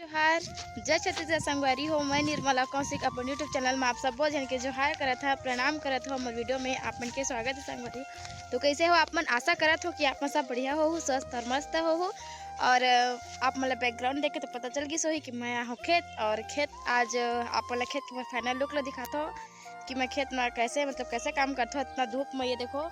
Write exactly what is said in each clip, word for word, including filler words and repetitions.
जोहार, जय छत्तीसगढ़ संगवारी हो। मैं निर्मला कौशिक अपन YouTube चैनल में आप सब्बो झन के जोहार करत हव, प्रणाम करत हव। मोर वीडियो में आप मन के स्वागत है संगवारी। तो कैसे हो आप मन? आशा करत हो कि आप मन सब बढ़िया हो, स्वस्थ और मस्त हो। और अ, आप मन ला बैकग्राउंड देख के तो पता चल गिस होही कि मैं आ हूँ खेत, और खेत आज अ, आप मन ला खेत के फाइनल लुक ला दिखात हव कि मैं खेत में कैसे, मतलब कैसे काम करत हव इतना धूप में। ये देखो,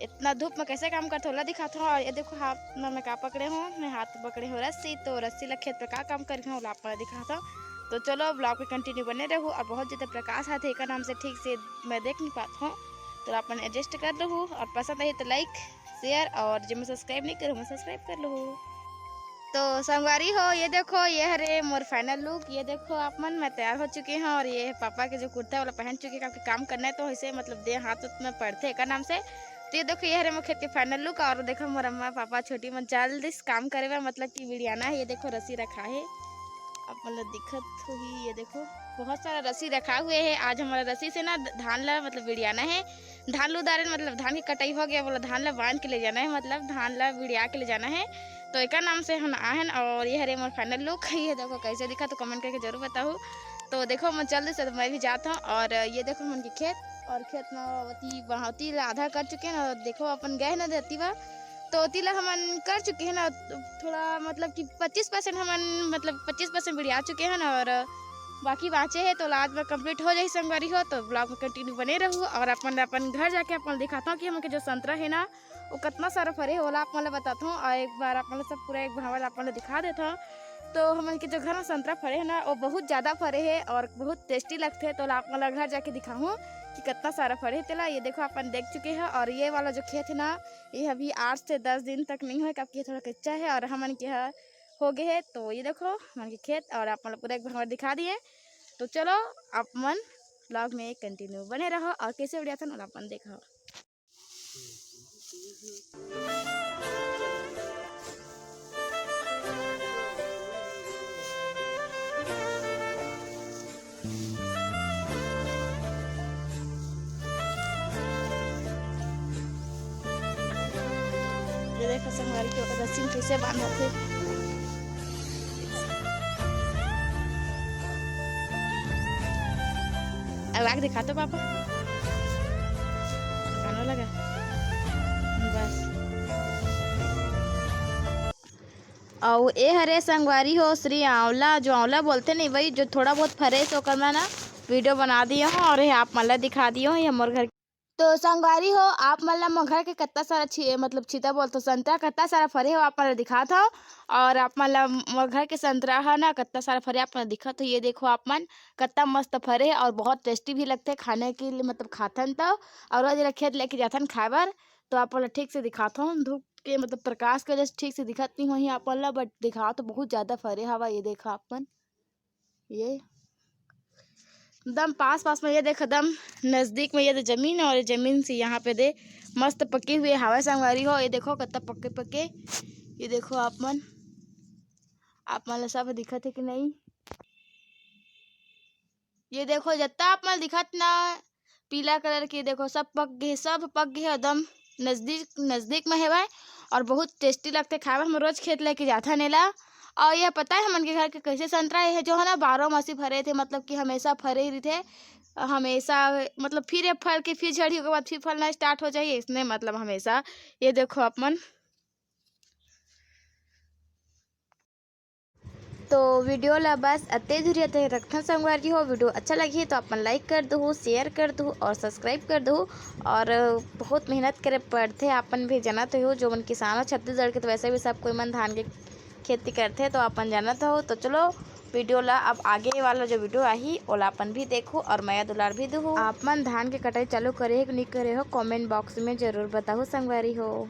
इतना धूप में कैसे काम करत हव, ओला दिखात हव। और ये देखो हाथ में मैं का पकड़े हव, मैं हाथ पकड़े हव रस्सी। तो रस्सी ला खेत पे का काम करत हव, ओला आप मन ला दिखात हव। तो चलो, ब्लॉग में कंटिन्यू बने रहू। और बहुत ज्यादा प्रकाश आथे, एकर नाम से ठीक से मैं देख नहीं पात हव, तो आप मन एडजस्ट कर लहू। और पसंद आही तो लाइक, शेयर, और जे मैं सब्सक्राइब नहीं करूँ, मैं सब्सक्राइब कर लहू। तो संगवारी हो, ये देखो, ये हरे मोर फाइनल लुक। ये देखो आप मन, मैं तैयार हो चुके हव। और ये पापा के जो कुर्ता है, ओला पहन चुके हव, काबर कि काम करना है, तो ऐसे मतलब देह हाथ उतना पड़थे एकर नाम से। तो ये देखो, ये हरे मोर खेत के फाइनल लुक। और देखो, मोर अम्मा पापा छोटी मन चल दिस काम करे बर, मतलब कि बिड़ियाना है। ये देखो, रस्सी रखा है, आप मन ला दिखत होही। ये देखो, बहुत सारा रस्सी रखा हुए है। आज हमारा रस्सी से ना ध-, धान ला मतलब बिड़ियाना है। धान ल उदारे, मतलब धान के कटाई हो गया, बोला धान ला बांध के ले जाना है, मतलब धान ला बिड़िया के ले जाना है। तो एकर नाम से हम आए हन। और ये हरे मोर फाइनल लुक। ये देखो कैसे दिखत हे, कमेंट करके जरूर बताहू। तो देखो, मैं चल दिस, तो मैं भी जात हव। और ये देखो हमन के खेत, और खेत में ओती बढ़ौती ला आधा कर चुके हैं ना। देखो अपन गए ना देती बा, तो ओती ला हमन कर चुके हैं ना, थोड़ा मतलब कि पच्चीस परसेंट हमन, मतलब पच्चीस परसेंट बिड़िया चुके हैं ना, और बाकी बाँचे हे तो ओला आज में कंप्लीट हो जाही संगवारी हो। तो ब्लॉग में कंटिन्यू बने रहू। और अपन अपन घर जाके अपन दिखाता हूँ कि हमन के जो संतरा है ना, वो कितना सारा फरे हे, ओला आप मन ला बताता हूँ। और एक बार आप मन ला सब पूरा एक भावल आप मन ला दिखा देता हूँ। तो हमन के जो घर में संतरा फरे है ना, वो बहुत ज़्यादा फरे है और बहुत टेस्टी लगथे। तो ओला आप मन ला घर जाके दिखाहूँ कि कितना सारा फरे है तेला। ये देखो, अपन देख चुके हैं। और ये वाला जो खेत है ना, ये अभी आठ से दस दिन तक नहीं होय, काबर कि ये थोड़ा कच्चा है। और हमन के ह हो गए है। तो ये देखो हमन के खेत, और आप मन ला पूरा एक बार हमर दिखा दिए। तो चलो, आप मन ब्लॉग में कंटिन्यू बने रहो और कैसे बिड़ियाथन ओला अपन देखो। ये देखो संगवारी के रस्सी में कैसे बांधत हे। अब आके दिखा तो पापा। कानो लगा। बस। अउ ए हरे संगवारी हो श्री आंवला, जो आंवला बोलथे नहीं भाई, जो थोड़ा बहुत फरे से ओकर मैं ना वीडियो बना दिए हूँ और ये आप मन ला दिखा दिए हूँ, ये हमर घर। तो संगवारी हो, आप मन ला मोर घर के कत्ता सारा छी-, मतलब छीता बोलथो, संतरा कत्ता सारा फरे हो, आप मन ला दिखात हव। और आप मन ला मोर घर के संतरा ह ना कत्ता सारा फरे आप मन ला दिखत हो। ये देखो आप मन, कत्ता मस्त फरे हे और बहुत टेस्टी भी लगथे खाने के लिए, मतलब खाथन तो। और रोज एला खेत लेके जाथन खाए बर। तो आप मन ला ठीक से दिखात हव, धूप के मतलब प्रकाश के वजह से ठीक से दिखत नहीं होही आप मन ला, बट दिखात तो बहुत ज़्यादा फरे हवा। ये देखा आप मन, ये एकदम पास पास में, ये देखो एकदम नजदीक में ये दे जमीन, और ये जमीन से यहाँ पे दे मस्त पके हुए हवा संगवारी हो। ये देखो कितना पके पके, ये देखो आप मन, आप मन ला सब दिखत है कि नहीं? ये देखो जितना आप मन ला दिखत ना पीला कलर के, देखो सब पक गए, सब पक गए एकदम नजदीक, नजदीक में हेवय। और बहुत टेस्टी लगथे खाए बर। हम रोज खेत लेके जाथन एला। और ये पता है हमन के घर के कैसे संतरा, ये जो है ना बारह मासी फरे थे, मतलब कि हमेशा फरे ही रहिथे हमेशा, मतलब फिर ये फल के फिर झड़ी के बाद फिर फलना स्टार्ट हो जाए इसने, मतलब हमेशा। ये देखो आप मन। तो वीडियो ला बस अते धुरिया तक रखथन संगवारी हो। वीडियो अच्छा लगही तो आप मन लाइक कर दहू, शेयर कर दहू और सब्सक्राइब कर दहू। और बहुत मेहनत करे पड़थे, अपन भी जानत हो, जो मन किसान हो छत्तीसगढ़ के, तो वैसे भी सब कोई मन धान के खेती करथे, तो अपन जानत हो। तो चलो वीडियो ला अब आगे वाला जो वीडियो आही ओला अपन भी देखो और मया दुलार भी दहू। आप मन धान के कटाई चालू करे हो कि नहीं करे हो, कमेंट बॉक्स में जरूर बताहू संगवारी हो।